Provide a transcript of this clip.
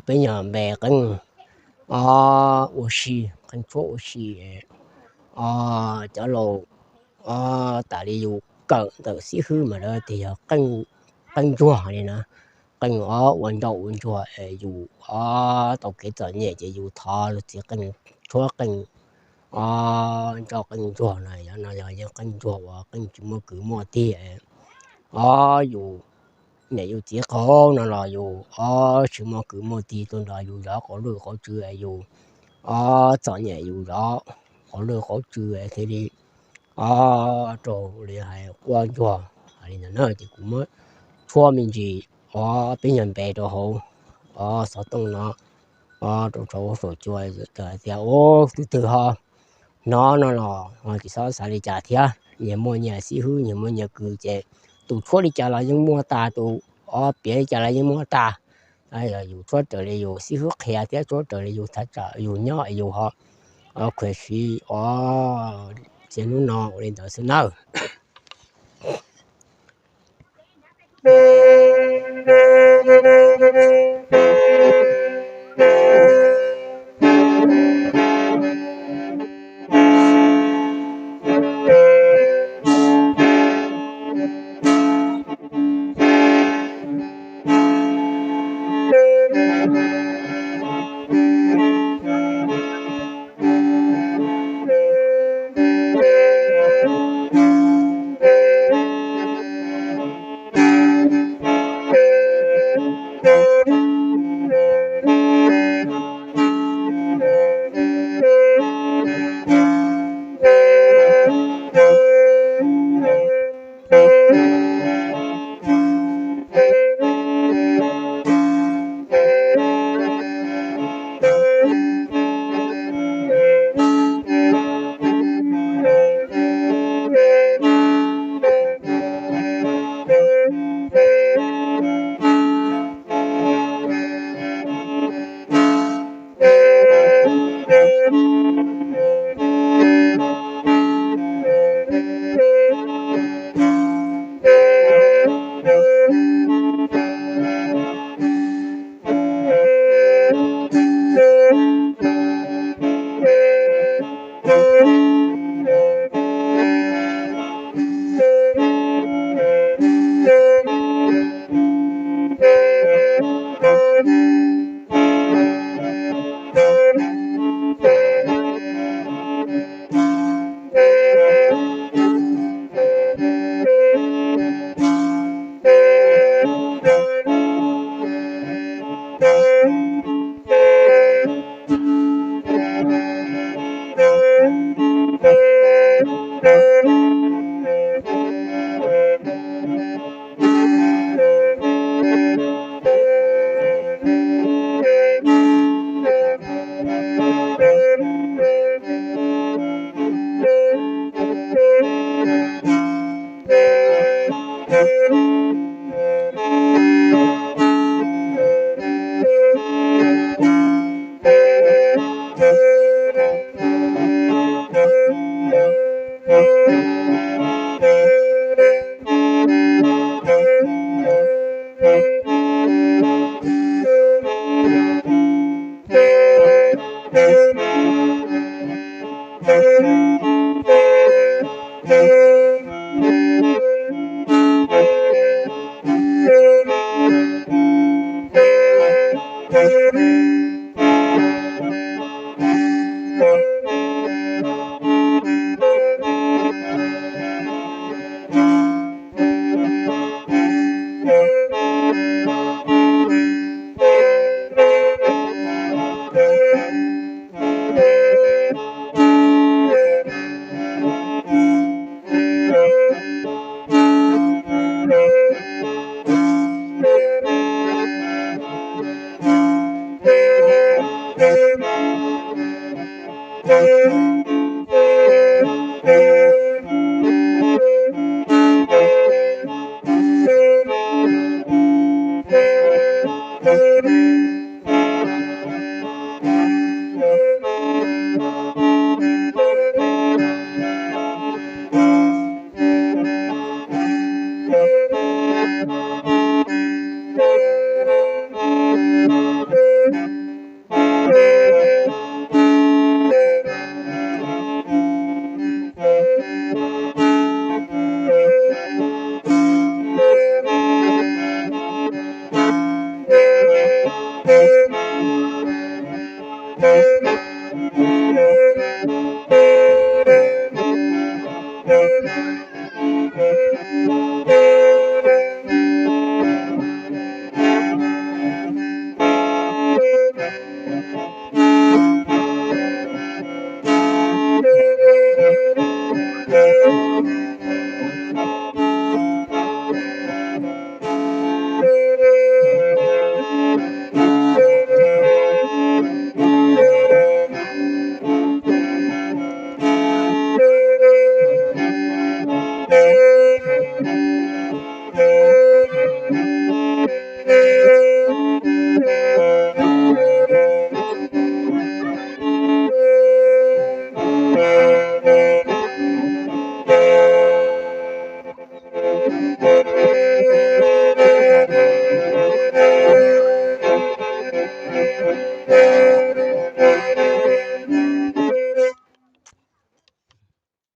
peb nyuag npe qeej o ua si, qeej tshuab ua si. O cov laus o tas li yus kawm ntawm xib hwb mas lawv tias yog qeej ntsuag li na, qeej o ua ncauj ua ntsuag es yus o tau kev txom nyem ces yus thov luag txiv qeej tshuab qeej o ncauj qeej ntsuag na, yog no yog yeej qeej ntsuag uas qeej tsis muaj kwv muaj tij. O yus niam yus txiv qaug no los yus o tsis muaj kwv muaj tij tuaj nrog yus zov qauv lwj qauv tsw, yus o txom nyem yus zov qauv lwj qauv tsw thiaj li o rau li hais quaj ntsuag li ntawd na. Ces kuv muab tshuab me ntsis o peb nyuag npe rau hauv o xov tooj no o rau saum huab saum cua hais tias ub twg twg ho hnov no los tsis txhob xav li cas thiab. Nyias muaj nyias xib hwb, nyias muaj nyias kwv ces tus tshuab li cas los yeej muaj tas, tus o piav li cas los yeej muaj tas. Yus tshuab raws li yus xib hwb qhia thiab tshuab raws li yus thaj tsam yus nyob yus ho khuam siv o txia hnub no ua li ntawd xwb nawb.